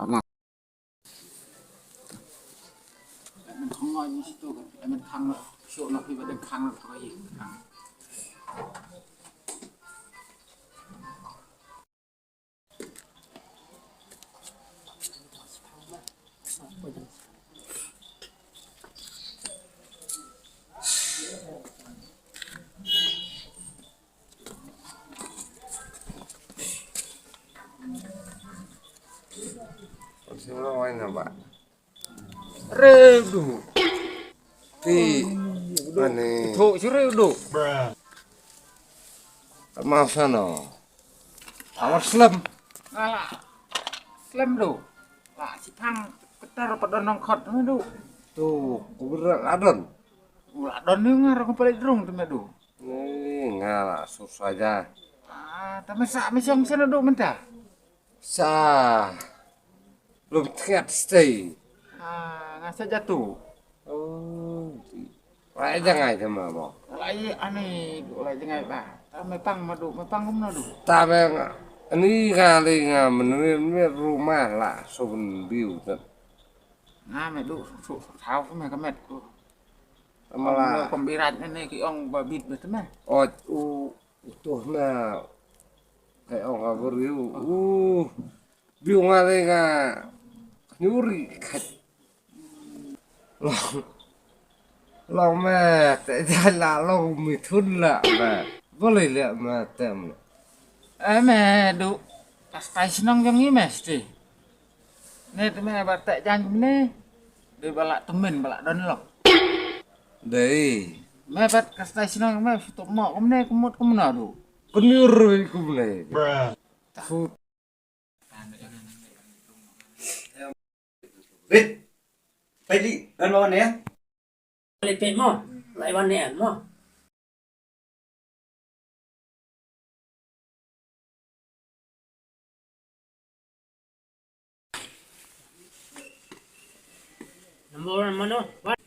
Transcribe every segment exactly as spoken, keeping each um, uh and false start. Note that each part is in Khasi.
Nga. Redu. Ti. Ani. Thu chiri du. Ama sana. Awar slem. Ala. Slem du. La sipang ketar pada nongkot du. Tu kubra ladon. Ladon ni ngar ko palit rung tu medu. Ni ngala susah aja. Ah, tapi sa misong sana du mentah. Sa. Lum tngat stay. Ah, nga sa jatu. Oh. Lai jangai sama mo. Lai ani, lai jangai ba. Ta me pang madu, me pang kumno du. Ta me nga. Ani kali nga menir menir rumah la sun biu tet. Nga me du su su tau me ka met ku. Amala. Kom birat ne ki ong ba bit bet me. Ot u utuh na. Kai ong ka beriu. Uh. Biu nga le nga nyuri kat. Long. Long me te jala long mi thun la me. Boleh le me tem. Eh me du. Pas tai senang jong ni mesti. Ne te me ba te jan ne. De bala temen bala don long. Dei. Me bat kastai senang me sutuk mo kumne kumut kumna du. Penyur kumne. Bruh. Fut. Wait. Pwede, ano ba ne? Pwede mo. Lai wan ne mo. Number one mano? One.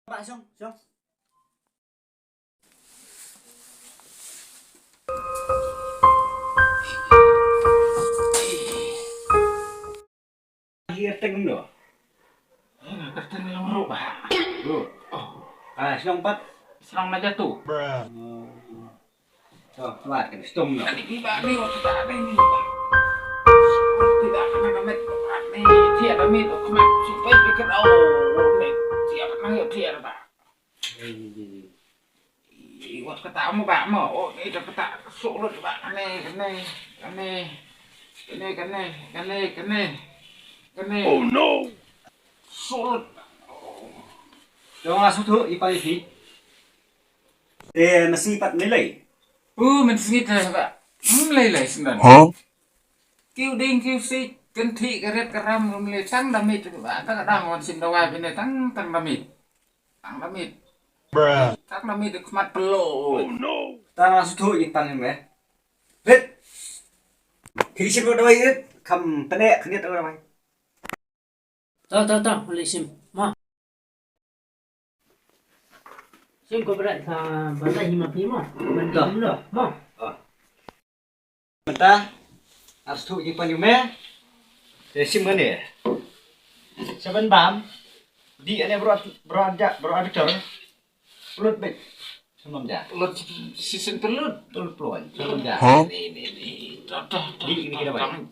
Ba song, song. Hi erteng do. Erteng lang ro ba. Bro. Oh. Ah, song pat. Song na jatu. Oh. Oh, lat kan stom do. Ani ni ba ni wa kita ni ni ba. Tidak kena kami ni tiada mi tu kami supaya dekat au ni tiada kena ya tiada ba. Ih, wat kata mo ba mo. Oh, ni dah kata sulut ba. Kane, kane, kane. Kane, kane, kane, kane, kane. Oh no. Sulut. Dong la sutu i pa i fi. Te masi pat nilai. Uh, men sngit dah ba. Hmm, lai lai sendan. Huh? Kiu ding kiu si, kynthi karet karam rum le tang damit ba. Tang dang wan sim dawai bine tang tang damit. Tang damit. Bruh. Tang damit khmat pelo. Oh no. Tang la sutu i tang me. Rit. Ki sim dawai rit. Kam pene khniat dawai. To, to, to, uli sim. Mo. Sim ko berat sa bata hima pi mo. Ban to. Dim lo. Mo. Oh. Mynta, ar sthu jingpan ïa me. Te sim kane. Sa ban bam. Di ane bro, bro ja, bro arbiter. Lut bit. Sumam ja. Lut si sen pelut. Lut pelut. Sumam ja. Huh? Ni, ni, ni. Dah, dah, dah. Di ini kita baik.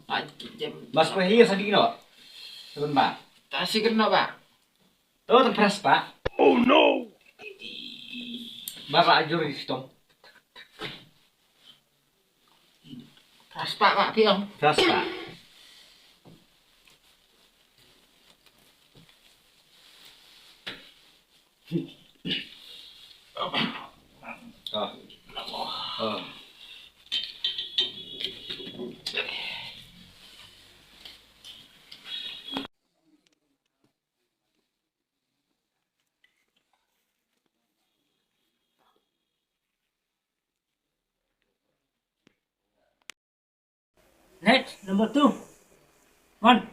Mas ko hiya sa di no. Sumam ba. Ta si kena ba. To, to pras pa. Oh no. Ba ba ajur di situ. Pras pa ba piang. Pras pa. Ah. Ah. Next, number two. One.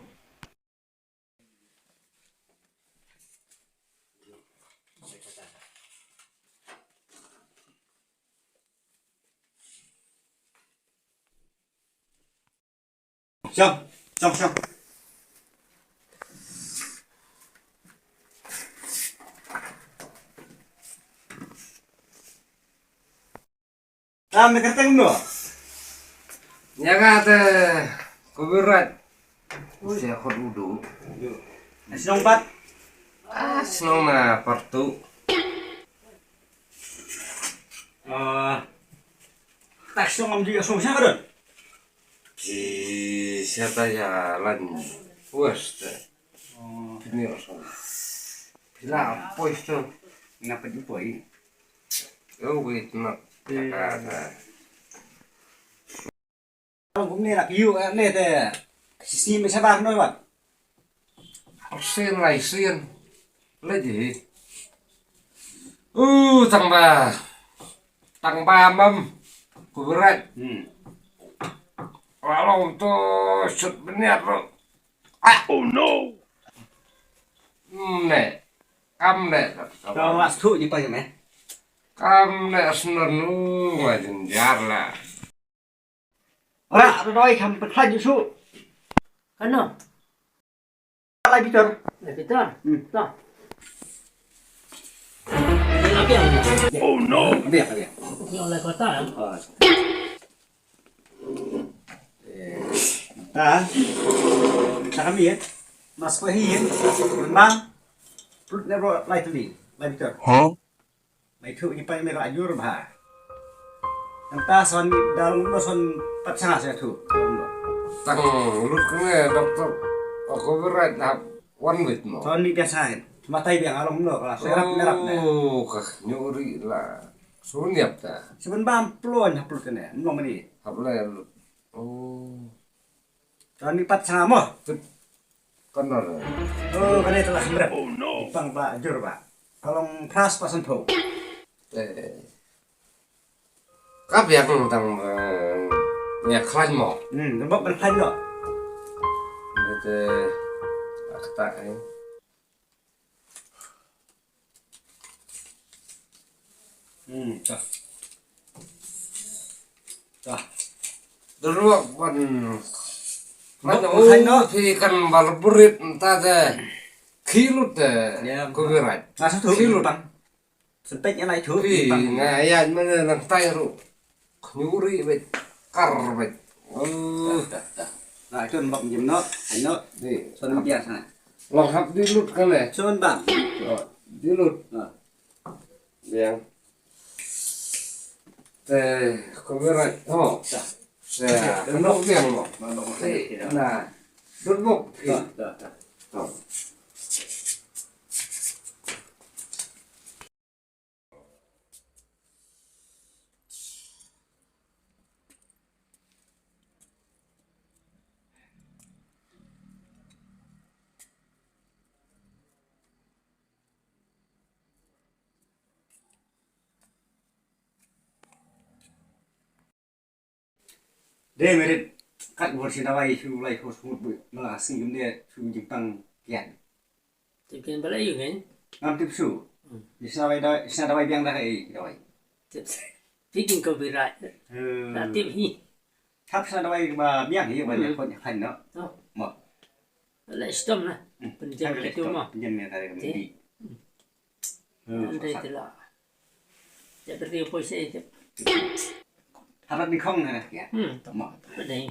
Shong, shong, shong. Tam de kyrteng no. Ïa ka te Kobiraj. Ui. Sia khot udu. Shnong pat. Ah, shnong na partu. Ah, tak shnong am di shnong siapa don? Di siapa ya lan. West. Oh. Ini shnong. Pila poi shnong. Ngapa di poi? Oh, wait, no. Kumne la ki yu ne te. Shisien me shabar no wat. Shisien lai shisien. Le ji. Uh, tang ba. Tang ba mam. Kobiraj. Hmm. Wa long to shut bniat ro. Ah, oh no. Ne. Kam ne. Kam ne. Kam ne snar nu ngajin jar la. Ora, ora doi kam pekhlaj ju su. Kano? Lai Peter. Lai Peter. Hmm. To. Oh no. Biar, biar. Ini oleh kota ya. Oh. Ta, ta kami ya. Mas ko hi ya. Bang. Plut ne bro lai tuli. Lai Peter. Huh? Mai thu ni pai me ra jur bha. Nang ta son ni dal no son pat sanga se thu. Tang lut kene doktor. Oko berat na wan wit no. Son ni biasa. Matai biang along no kala serap merap ne. Oh, ka nyuri la. Sunyap ta. Seben bam plon hap lut kene. No meni. Hap le. Oh. Kan ni pat sanga mo. Kan no. Oh, kan ni telah mrep. Oh no. Pang ba jur ba. Kalong pras pasan pho. Eh. Kap ya kong tang, eh, ya klan mo. Hmm, bok kan klan no. Bete akta eh. Hmm, ta. Ta. Dulu kan mana u phi kan bal burit ta de kilut de. Ya, Kobiraj. Masa tu kilut. Sempet nya lai tu. Phi nga ya mana nang tai ru. Nyuri bet kar bet. Oh. Dah, dah, dah. Nah, itu mbak jim no, ano. Ni. Son biasa. Long hap dilut kan eh. Son bang. Oh, dilut. Nah. Biang. Te Kobiraj. Oh. Dah. Ya, kena biang mo. Nah, nah, nah. Nah. Dut mo. Dah, dah, dah. Oh. Dei merit kat bor shin dawai shu lai khos ngut bu mala sing gem de shu jingpang kian. Tip kian bala yu ngen. Ngam tip shu. Hmm. Di sna dawai dawai, sna dawai biang da kai dawai. Tip. Tip kin Kobiraj. Hmm. Da tip hi. Thap sna dawai ba biang hi ba. Hmm. Khot khan no. Oh. Mo. Le stom na. Hmm. Penjen kitu mo. Penjen ne kare kemedi. Hmm. Andai tila. Te berti poi se te. Harap ni khong na ya. Hmm. Mo. Dei.